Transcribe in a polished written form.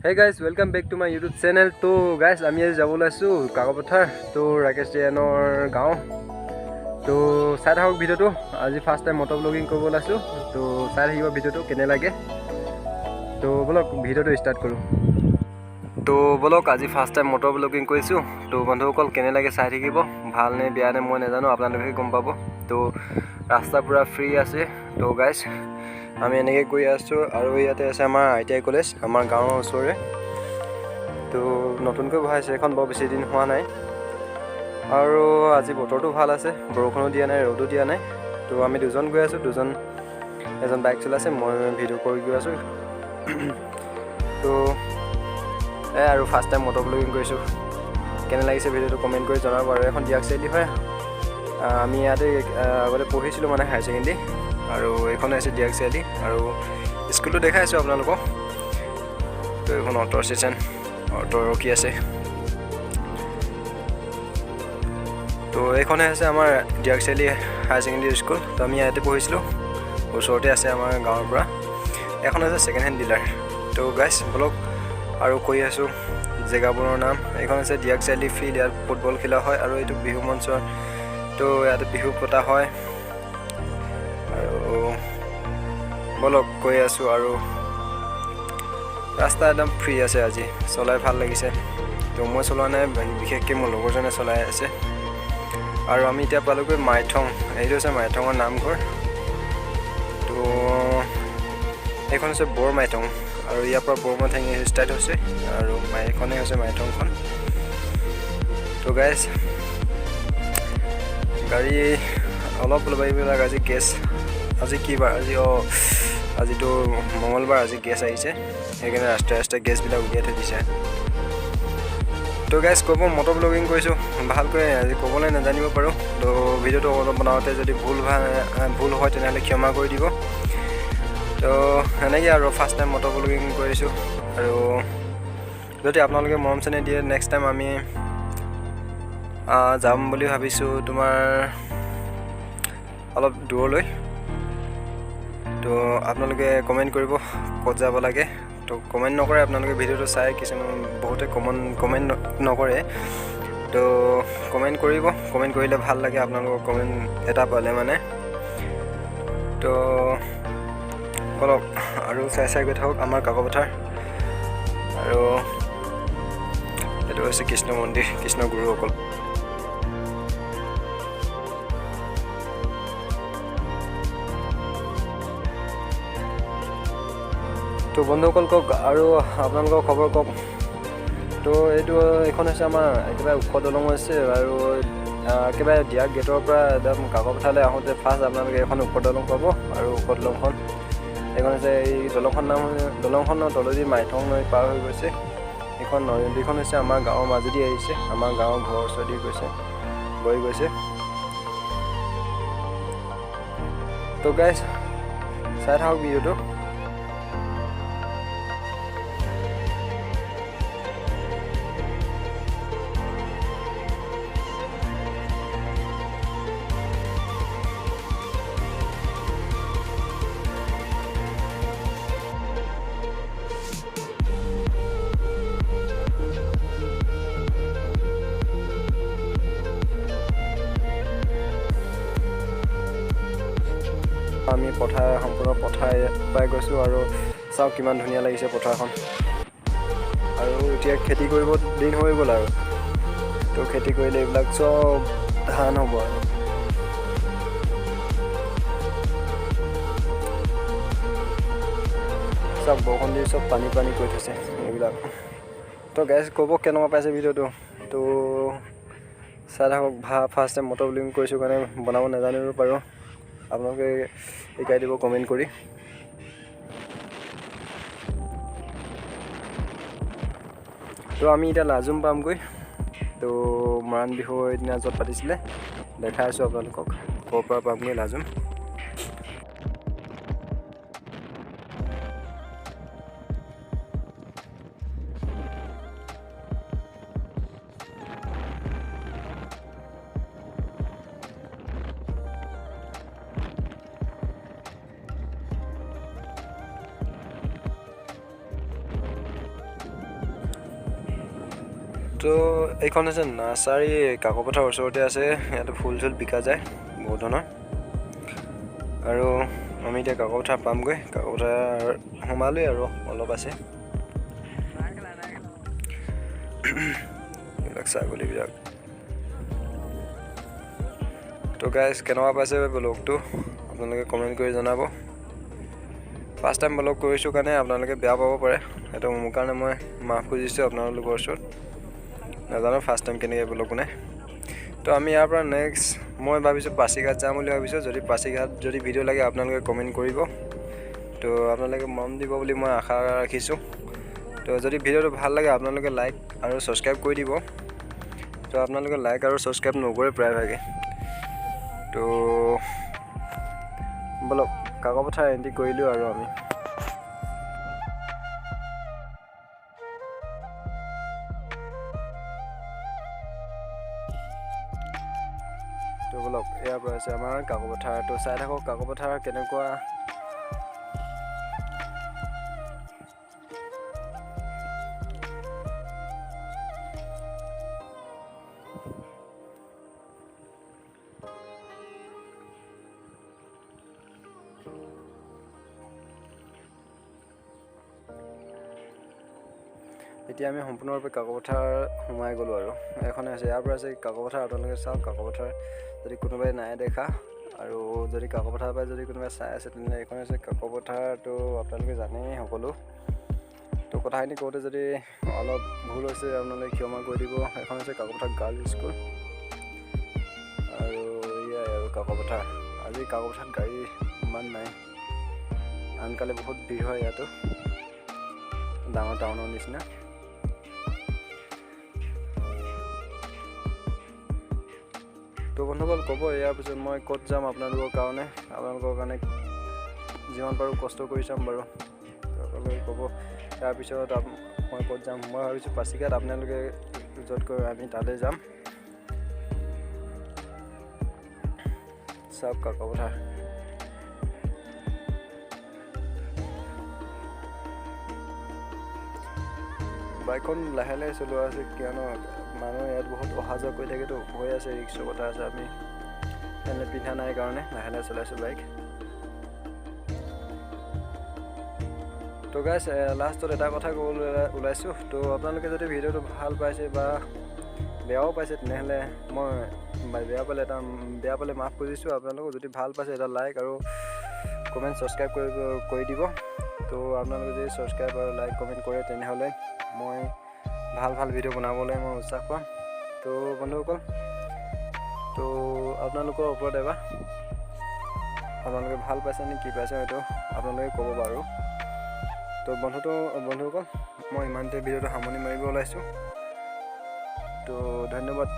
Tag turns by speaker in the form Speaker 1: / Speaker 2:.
Speaker 1: Hey guys, welcome back to my YouTube channel. তো guys, আমি আজি যাব ওলাইছোঁ কাকপথাৰ, তো ৰাকেশ ৰিয়ানৰ গাঁও। তো চাই থাকক ভিডিঅ'টো। আজি ফাৰ্ষ্ট টাইম মটৰ ব্লগিং কৰিব ওলাইছোঁ, তো চাই থাকিব ভিডিঅ'টো কেনে লাগে। তো ব'লক, ভিডিঅ'টো ষ্টাৰ্ট কৰোঁ। তো ব'লক, আজি ফাৰ্ষ্ট টাইম মটৰ ব্লগিং কৰিছোঁ। তো বন্ধুসকল, কেনে লাগে চাই থাকিব। ভাল নে বেয়া নে মই নাজানো, আপোনালোকে গম পাব। তো ৰাস্তা পূৰা ফ্ৰী আছে। তো গাইজ, আমি এনেকৈ গৈ আছোঁ আৰু ইয়াতে আছে আমাৰ আই কলেজ, আমাৰ গাঁৱৰ ওচৰৰে। তো নতুনকৈ বহাইছে এখন, বৰ বেছি দিন হোৱা নাই। আৰু আজি বতৰটো ভাল আছে, বৰষুণো দিয়া নাই, ৰ'দো দিয়া নাই। তো আমি দুজন গৈ আছোঁ, দুজন, এজন বাইক চলাইছে, মই ভিডিঅ' কৰি গৈ আছোঁ। তো এই আৰু ফাৰ্ষ্ট টাইম মটৰ ব্লগিং কৰিছোঁ। কেনে লাগিছে ভিডিঅ'টো কমেণ্ট কৰি জনাব। আৰু এখন ডিৰাক চাৰিআলি হয়। আমি ইয়াতে আগতে পঢ়িছিলোঁ, মানে হায়াৰ ছেকেণ্ডেৰী। আৰু এইখনে আছে ডিৰাক চাৰিআলি আৰু স্কুলটো দেখাই আছোঁ আপোনালোকক। তো এইখন অ'টো ষ্টেচন, অ'টো ৰখি আছে। তো এইখনে হৈছে আমাৰ ডিৰাক চাৰিআলি হায়াৰ ছেকেণ্ডেৰী স্কুল। তো আমি ইয়াতে পঢ়িছিলোঁ, ওচৰতে আছে আমাৰ গাঁৱৰ পৰা। এখন হৈছে ছেকেণ্ড হেণ্ড ডিলাৰ। তো গাইছ, ব'লক আৰু কৈ আছোঁ জেগাবোৰৰ নাম। এইখন হৈছে ডিৰাক চাৰিআলি ফিল্ড, ইয়াত ফুটবল খেলা হয়। আৰু এইটো বিহু মঞ্চ, তো ইয়াতে বিহু পতা হয়। আৰু ব'লক, গৈ আছোঁ। আৰু ৰাস্তা একদম ফ্ৰী আছে, আজি চলাই ভাল লাগিছে। তো মই চলোৱা নাই বিশেষকৈ, মোৰ লগৰজনে চলাই আছে। আৰু আমি এতিয়া পালোগৈ মাইথং। এইটো হৈছে মাইথঙৰ নামঘৰ। তো এইখন হৈছে বৰ মাইথং আৰু ইয়াৰ পৰা বৰ মাইথং ষ্টাৰ্ট হৈছে আৰু এইখনেই হৈছে মাইথংখন। তো গাইজ, গাড়ী অলপ অলপ এইবিলাক আজি গেছ, আজি কি বাৰ আজি? অঁ, আজিতো মঙলবাৰ। আজি গেছ আহিছে, সেইকাৰণে ৰাস্তাই ৰাস্তাই গেছবিলাক উলিয়াই থৈ দিছে। তো গাইজ, ক'ব, মটৰ ব্লগিং কৰিছোঁ, ভালকৈ আজি ক'বলৈ নাজানিব পাৰোঁ। তো ভিডিঅ'টো অলপ বনাওঁতে যদি ভুল হয়, তেনেহ'লে ক্ষমা কৰি দিব। তো সেনেকৈ আৰু ফাৰ্ষ্ট টাইম মটৰ ব্লগিং কৰিছোঁ। আৰু যদি আপোনালোকে মৰম চেনেহ দিয়ে, নেক্সট টাইম আমি যাম বুলি ভাবিছোঁ তোমাৰ অলপ দূৰলৈ। তো আপোনালোকে কমেণ্ট কৰিব ক'ত যাব লাগে। তো কমেণ্ট নকৰে আপোনালোকে ভিডিঅ'টো চাই, কিছুমান বহুতে কমেণ্ট নকৰে। তো কমেণ্ট কৰিব, কমেণ্ট কৰিলে ভাল লাগে আপোনালোকৰ কমেণ্ট এটা পালে মানে। তো অলপ আৰু চাই চাই গৈ থাকক আমাৰ কাকপথাৰ। আৰু এইটো হৈছে কৃষ্ণ মন্দিৰ, কৃষ্ণ গুৰুসকল। তো বন্ধুসকল, কওক আৰু আপোনালোকৰ খবৰ কওক। তো এইখন হৈছে আমাৰ একেবাৰে ওখ দলং হৈছে। আৰু একেবাৰে ডিৰাক গেটৰ পৰা একদম কাকপথাৰলৈ আহোঁতে ফাৰ্ষ্ট আপোনালোকে এখন ওখ দলং পাব। আৰু ওখ দলংখন এইখন হৈছে। এই দলংখন নাম, দলংখনৰ তলেদি মাইথং নৈ পাৰ হৈ গৈছে। এইখন নদীখন হৈছে আমাৰ গাঁৱৰ মাজেদি আহিছে, আমাৰ গাঁৱৰ ঘৰৰ ওচৰেদি গৈছে, বৈ গৈছে। তো গাইজ, চাই থাকক ভিডিঅ'টো। আমি পথাৰ, সম্পূৰ্ণ পথাৰ পাই গৈছোঁ। আৰু চাওক কিমান ধুনীয়া লাগিছে পথাৰখন। আৰু এতিয়া খেতি কৰিব দিন হৈ গ'ল আৰু। তো খেতি কৰিলে এইবিলাক চব ধান হ'ব। আৰু চব বৰষুণ দি চব পানী পানী কৰি থৈছে এইবিলাক। তো গাইজ, ক'ব কেনেকুৱা পাইছে ভিডিঅ'টো। তো চাই থাকক। ফাৰ্ষ্ট টাইম মটৰ ব্লগিং কৰিছোঁ কাৰণে বনাব নাজানিব পাৰোঁ, আপোনালোকে শিকাই দিব কমেণ্ট কৰি। তো আমি এতিয়া লাজুম পামগৈ। তো মৰাণ বিহু সেইদিনা য'ত পাতিছিলে, দেখাই আছোঁ আপোনালোকক ক'ৰ পৰা পামগৈ লাজুম। তো এইখন হৈছে নাৰ্চাৰী, কাকপথাৰ ওচৰতে আছে। ইয়াতে ফুল চুল বিকা যায় বহুত ধৰণৰ। আৰু আমি এতিয়া কাকপথাৰ পামগৈ। কাকপথাৰ সোমালোৱেই আৰু অলপ আছে। এইবিলাক ছাগলীবিলাক। তো গাইজ, কেনেকুৱা পাইছে ব্লগটো আপোনালোকে কমেণ্ট কৰি জনাব। ফাৰ্ষ্ট টাইম ব্লগ কৰিছোঁ কাৰণে আপোনালোকে বেয়া পাব পাৰে, সেইটো মোৰ কাৰণে মই মাফ খুজিছোঁ আপোনালোকৰ ওচৰত। নাজানো ফাৰ্ষ্ট টাইম কেনেকৈ ব্লগ বনাই। তো আমি ইয়াৰ পৰা নেক্সট মই ভাবিছোঁ পাছিঘাট যাম বুলি ভাবিছোঁ। যদি পাছিঘাট যদি ভিডিঅ' লাগে আপোনালোকে কমেণ্ট কৰিব। তো আপোনালোকে মৰম দিব বুলি মই আশা ৰাখিছোঁ। তো যদি ভিডিঅ'টো ভাল লাগে আপোনালোকে লাইক আৰু ছাবস্ক্ৰাইব কৰি দিব। তো আপোনালোকে লাইক আৰু ছাবস্ক্ৰাইব নকৰে প্ৰায়ভাগে। তো ব'লক, কাকপথাৰ এণ্ট্ৰি কৰিলোঁ আৰু আমি। তো ব'লক, ইয়াৰ পৰা আছে আমাৰ কাকপথাৰ। তো চাই থাকক কাকপথাৰ কেনেকুৱা। এতিয়া আমি সম্পূৰ্ণৰূপে কাকপথাৰ সোমাই গ'লোঁ আৰু এইখনে আছে, ইয়াৰ পৰা আছে কাকপথাৰ। আপোনালোকে চাওক কাকপথাৰ, যদি কোনোবাই নাই দেখা আৰু যদি কাকপথাৰৰ পৰা যদি কোনোবাই চাই আছে তেনেহ'লে এইখন হৈছে কাকপথাৰটো আপোনালোকে জানেই সকলো। তো কথাখিনি কওঁতে যদি অলপ ভুল হৈছে আপোনালোকে ক্ষমা কৰি দিব। এইখন হৈছে কাকপথাৰ গাৰ্লছ স্কুল আৰু এয়াই আৰু কাকপথাৰ। আজি কাকপথাৰত গাড়ী ইমান নাই, আনকালে বহুত ভিৰ হয় ইয়াতো, ডাঙৰ টাউনৰ নিচিনা। তো বন্ধুসকল ক'ব ইয়াৰ পিছত মই ক'ত যাম আপোনালোকৰ কাৰণে, আপোনালোকৰ কাৰণে যিমান পাৰোঁ কষ্ট কৰি চাম বাৰু। আপোনালোকে ক'ব ইয়াৰ পিছত মই ক'ত যাম। মই ভাবিছোঁ পাছিঘাট, আপোনালোকে য'ত কয় আমি তালৈ যাম। চাওক কাকপথাৰ। বাইকখন লাহে লাহে চলোৱা আছে, কিয়নো মানুহ ইয়াত বহুত অহা যোৱা কৰি থাকেতো, ভয় আছে, ৰিক্সৰ কথা আছে। আমি হেলমেট পিন্ধা নাই কাৰণে লাহে লাহে চলাইছোঁ বাইক। তো গাইজ, লাষ্টত এটা কথা ক'বলৈ ওলাইছোঁ। তো আপোনালোকে যদি ভিডিঅ'টো ভাল পাইছে বা বেয়াও পাইছে তেনেহ'লে মই বেয়া পালে এটা বেয়া পালে মাফ খুজিছোঁ আপোনালোকক। যদি ভাল পাইছে এটা লাইক আৰু কমেণ্ট ছাবস্ক্ৰাইব কৰি দিব। তো আপোনালোকে যদি ছাবস্ক্ৰাইব আৰু লাইক কমেণ্ট কৰে তেনেহ'লে মই ভাল ভাল ভিডিঅ' বনাবলৈ মই উৎসাহ পাম। তো বন্ধুসকল, তো আপোনালোকৰ ওপৰত এবাৰ আপোনালোকে ভাল পাইছে নে কি পাইছে সেইটো আপোনালোকে ক'ব বাৰু। তো বন্ধুসকল, মই ইমানতে ভিডিঅ'টো সামৰণি মাৰিব ওলাইছোঁ। তো ধন্যবাদ।